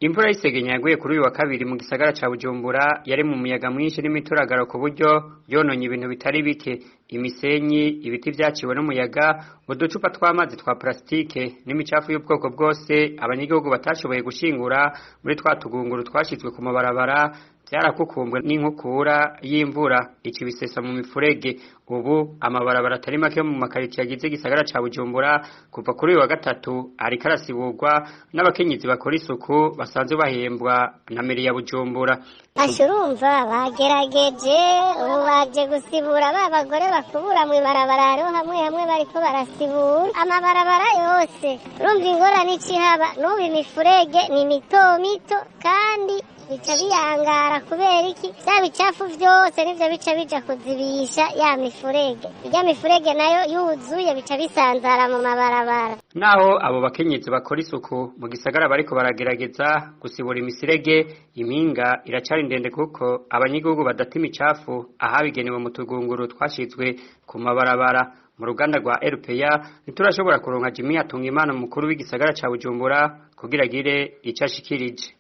Imvura y'isegenya yaguye kuri uyu wa kabiri mu gisagara ca Bujumbura yari mu muyaga mwinshi n'imituragaro ku buryo yononye ibintu bitari bike: imisenyi, ibiti vyaciwe n'umuyaga, uducupa tw'amazi twa parasitike n'imicafu y'ubwoko bwose abanyagihugu batashoboye gushingura muri twa tugunguru twashizwe ku mabarabara vyarakukumbwe n'inkukura y'imvura ica ibisesa mu mifurege. Ubu amabarabara atari make yo mu makaritsiye agize igisagara ca Bujumbura kuva kuri uyu wa gatatu ariko arasiburwa n'abakenyezi bakora isuku basanzwe bahembwa na meri ya Bujumbura. Asha, urumva bagerageje, ubu baje gusibura ba bagore bakubura mw'ibarabara. Hariho hamwe hamwe bariko barasibura amabarabara yose. Urumva ingorane icihaba n'ubu, imifurege ni mito mito kandi bica biyangara. Kubera iki? Vya bicafu vyose nivyo bica bija kuzibisha ya mifurege. Irya mifurege nayo yuzuye bica bisanzara mu mabarabara. Naho abo bakenyezi bakora isuku mu gisagara bariko baragerageza gusibura imisirege, impinga iracari ndende kuko abanyagihugu badata imicafu ahabigenewe mu tugunguru twashizwe ku mabarabara. Mu ruganda rwa RPA ntiturashobora kuronka Jimmy Hatungimana, umukuru w'igisagara ca Bujumbura, kugira agire ico ashikirije.